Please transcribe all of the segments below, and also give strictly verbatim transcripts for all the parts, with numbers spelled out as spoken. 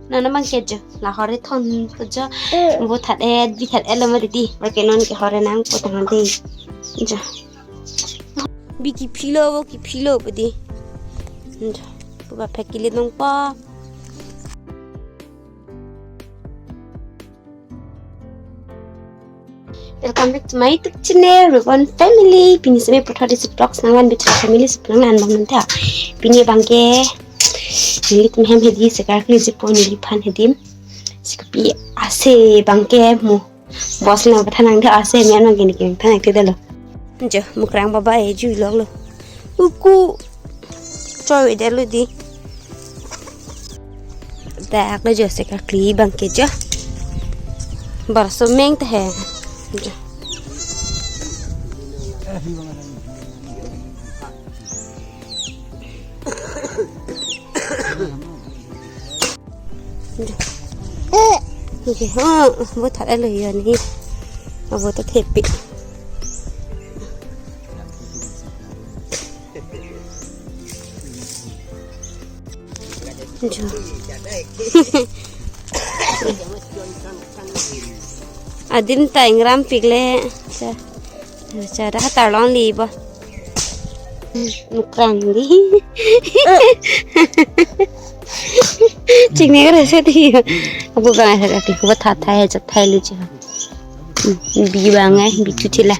Nana mang ke jo, la hore thon po jo. Bo that et, bi that et lo ma didi. Ba ke non ke hore nangpo tang de. Jo. Bi kiphilo, bo kiphilo po di. Jo. Bo ba phek kili nong pa. Welcome back to my YouTube channel, Rubon Family. Pini seme puthot isi vlogs nangvan bithak family sipnang an bang nang tha. Pini bangke neli tum hem hedi sekar kli jipo neliphan hedim. Sikopi ase bangke mo. Boss nang pathan nang tha ase mian bangke ni king than nang tha dalo. Jo, mukrang baba e jui lok lo. Uku. Choi dalo di. Dak lo jo sekar kli bangke jo. Bar so meng te he. Jo. Jo. Okay, ha, bo that et lo yo ni. Abo to thepi. Jo. Adim ta ingram pik le. Cha, cha dah tarlong li bo. Mukrang di. Chingnek rese di. Abu bang asa kaki kuba that thai cha thai lu ji. Bi bang ai, bi chu thila.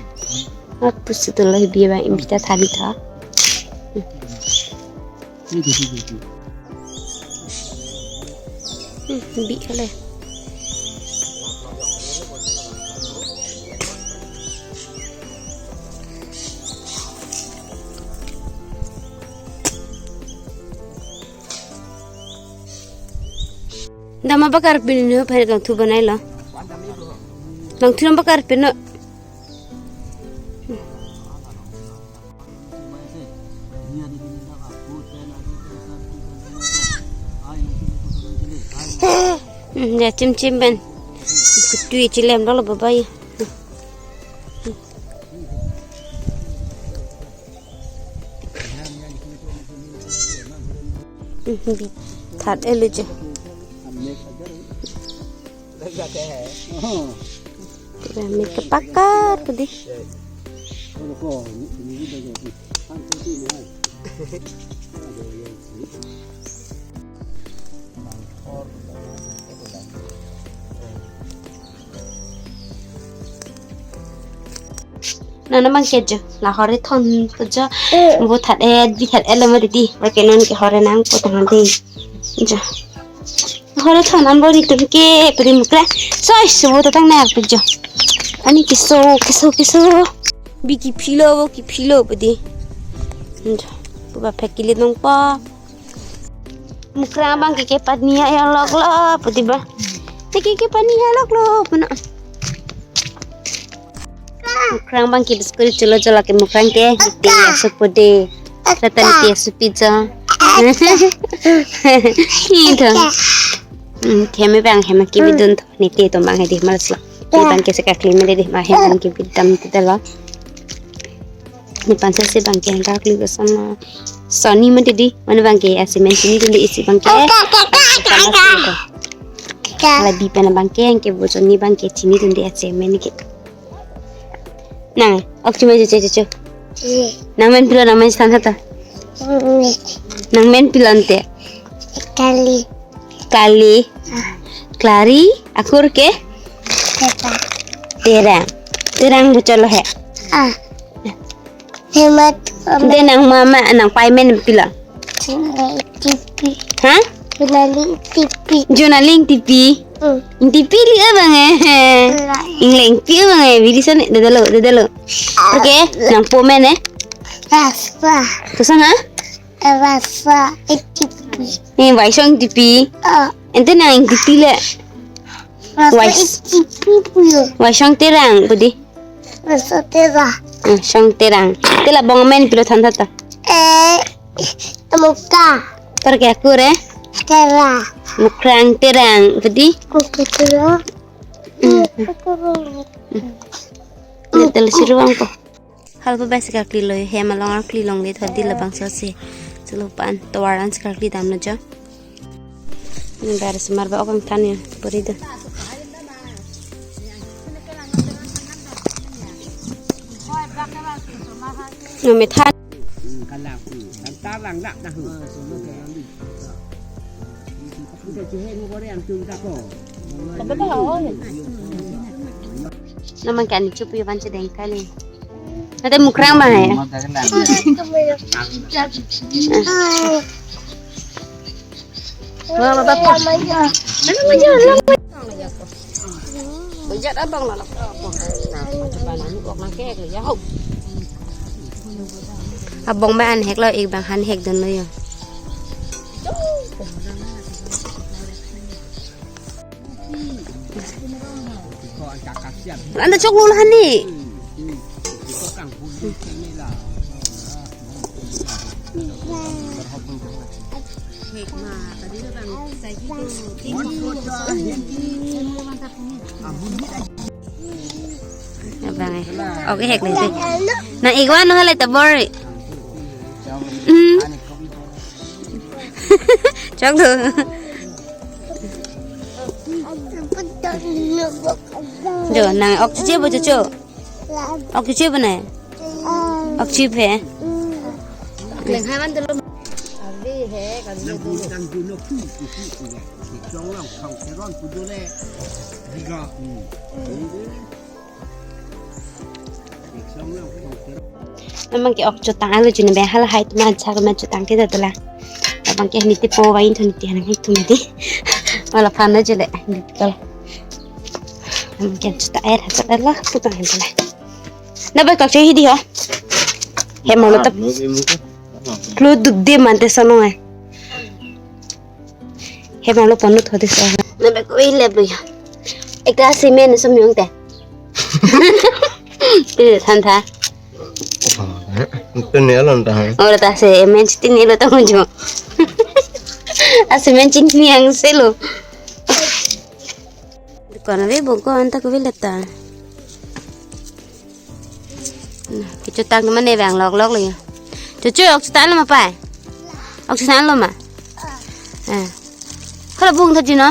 Apu si tu lo bi bang, bi ta thali tha. Hmm, bi kale. Dama bakar pin no phe langthu banai lo. Langthu nam bakar pin no. Hmm, ya chim chim ben. Kutui chilem dolo babai. Hmm, bi that et lo jo. Kami kepakar kedi. Nana mang ke jo, la hore thon po jo. Bo that et, bi that et lo ma didi. Ba ke non ke hore nangpo tang de. Jo. Hore thon an bo ni tum ke pedi mukra. Soi subu tatang na pe jo. Ani keso, keso, keso. Bi kiphilo, bo kiphilo pedi. Jo. Bo ba phek kili nong pa. Mukrang bang ke kepani ya lok lo pedi ba. Te ke kepani ya lok lo puna. Mukrang bang ke biskuri chulo chulo ke mukrang ke. Te ya supo de. Tata te ya supi jo. Ito. Hmm, keme bang keme ke bidun to. Ni te to bang hedi malas lo. Te bang ke sekakli mede de ma hem bang ke bidam te lo. Ni pansa si bang ke kakli ko sama. Soni mede di. Mana bang ke assignment chinidunde isi bang ke. Ala bi pen bang ke, anke bo choni bang ke chinidunde assignment ke. Nang, ok cuma cucu cucu. Nang men pilo, nang men san hata. Nang men pilo ante. Kali. Kali. Klari, akur ke? Terang. Terang. Terang bu cholo he. Ah. Hemat. De nang mama, nang pai men pilo. Tipi. Ha? Jonaling tipi. Jonaling tipi. Hmm. Tipi li abang eh. Ingleng pi abang eh. Bidi son eh. Dadalo, dadalo. Oke, nang po men eh. Rasa. Kosong ha? Rasa tipi. Eh, waisong tipi. Ah. Ente nang tipi le. Rasa tipi puyo. Waisong terang, budi. Rasa terang. Ah, song terang. Te la bong men pilo than thata. Eh, muka. Tar ke akur eh? Terang. Mukrang terang, budi. Muka terang. Hmm. Netel siruang ko. Hal pa bai sekakli lo hem along arkli longle thodi labangso si. Selo pan tovar an sekakli damlo jo. Bar semar ba okang tanya puri do. No methan. Naman kan chupi ban chedeng kali. Nate mukrang ma hai. Wah, bapak. Bejat abang lah. Abang ba an hek lo, ik bang han hek dun lo yo. Anda chok lo hani. Abang eh. Okay, hek le. Na igwan no halai tabor. Hmm. Chok do. Jo, nang ok chiche bo chocho. Ok chiche bo nai. Ok chiche he. Leng hai man dulu. Abi he, kami dulu. Namang ke ok chotang alo juni be hal hai tuma chak ma chotang ke datula. Abang ke niti po wain thun ti hanang hai tuma di. Wala fan na jule niti kala. Namang ke chotang air ha chotang la putang hin tala. Na ba kak che hi di ho. He mo lo tap. Klu duk di man te sono eh. He bang lo ponut hodi so. Na be koi le bu ya. Ekta cement sum yung te. Te than tha. Tini alon ta hai. Ora ta cement tini lo ta mujo. A cement chin ni ang selo. Dukan ave bongko anta ko veleta. Nah, kechotang teman ne bang lok lok lagi. Chocho, ok chotang lo ma pai? Ok chotang lo ma? Eh. Kalau bung tadi no.